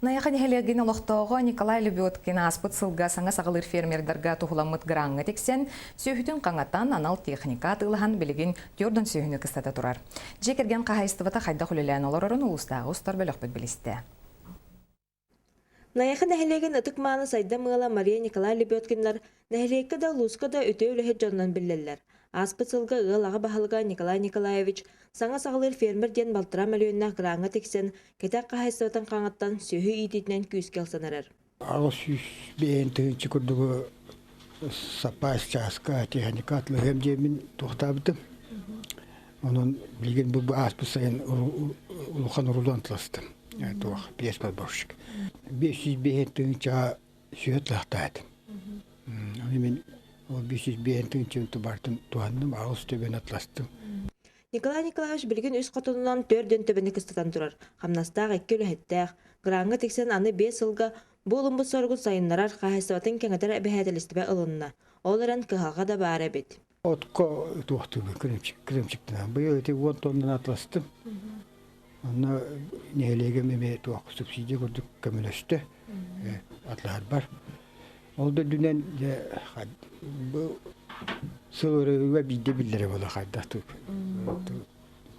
Найахы нэһилиэгин олохтооҕо Николай Лебедкин ааспыт сылга саҥа саҕалыыр фермердарга туһуламмыт граҥҥа тиксэн, сүөһүтүн хаҥатан, анал техника атыылаһан билигин түөрт сүөһүнү кыстата турар. Дьиэ кэргэн хаһаайыстыбата хайдах үлэлээн олорорун улуустааҕы устар бөлөхпүт билистэ. Найахы нэһилиэгин ытык-мааны сайдам ыала Мария Николай Лебедкиннар нэһилиэккэ да, улууска да үтүө үлэһит дьонунан биллэллэр. Ааспыт сылга ыал аҕа баһылыга Николай Николаевич саҥа саҕалыыр фермер диэн балтараа мөлүйүөннээх граҥҥа тиксэн, кэтэх хаһаайыстыбатын хаҥаттан сүөһү иитиитинэн күүскэ ылсан эрэр. 805 тыһыынча курдугу саппаас чааска техника атылыһыам диэммин туохтаабытым. Онон билигин бу ааспыт сайын улахан урулуон тыластым. Туох, биэс подборщик. 505 тыһыынчаҕа сүөһү тылахтаатым. Аны мин ол 505 тыһыынчаны тубартын туһанным, аҕыс төбөнү атластым. Николай Николаевич билигин үс хотонунан төрт төбөнү кыстатан турар. Хамнастаах икки үлэһиттээх. Граҥҥа тиксэн аны биэс сылга бу ылыммыт соругун сайыннарар, хаһаайыстыбатын кэҥэтэр эбэһээтэлистибэ ылынна. Ол эрэн кыһалҕа да баар эбит. Отко туохтуубун кырыымчыктанан. Быйыл ити уон тоннаны атластым. Онно нэһилиэгим эмиэ туох субсидия курдук көмөлөстө атлаһарбар. Ол да үрдүнэн дьэ бу сыл өрөбүлгэ биирдэ биллэрэ буола хайдах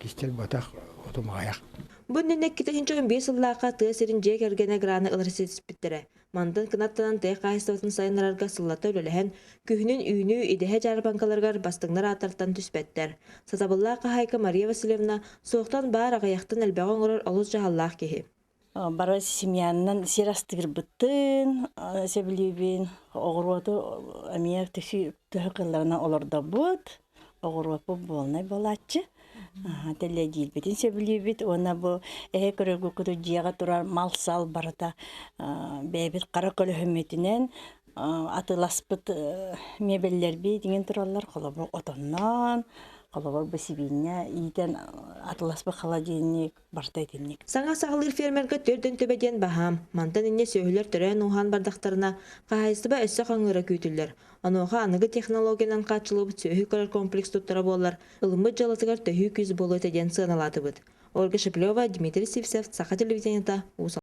кистэл батах отум аҕыйах. Бу иннинэ 2015 сыллаахха тыа сирин дьиэ кэргэнэ граны ылар ситиспиттэрэ. Мантан кынаттанан тыа хаһаайыстыбатын сайыннарарга сыллата үлэлэһэн, күһүнүн үүнүү, идэһэ дьаарбаҥкаларыгар бастыҥнар ааттартан түспэттэр. Сатабыллаах хаһаайка Мария Васильевна суохтан баар аҕыйахтан элбэҕи оҥорор олус дьаһаллаах киһи. Бары семьянан сир астыырбыттын сөбүлүүбүн. Оҕуруоту эмиэ төһө кылларынан олордобут. Оҕуруоппут буолнай буолааччы. Тэллэйдиирбитин сөбүлүүбүт уонна бу эһэ көрөргүт дьиэҕэ турар мал-сал барыта бэйэбит хара көлөһүммүтүнэн атыыласпыт миэбэллэрбит иҥин тураллар. Холобур, отонноон, холобур, бу сибиинньэ иитэн атыыласпыт холодильник барыта итинник. Саҥа саҕалыыр фермергэ төрдөн төбө диэн баһаам. Мантан инньэ сүөһүлэр төрөөн-ууһаан бардахтарына, хаһаайыстыба өссө хаҥыыра күүтүллэр. Онуоха аныгы технологиянан хааччыллыбыт сүөһү көрөр комплекс туттара буоллар, ылыммыт дьыалатыгар төһүү күүс буолуо этэ диэн сыаналаатыбыт. Ольга Шеплева, Дмитрий Сивцев, Саха телевидениета, Уус.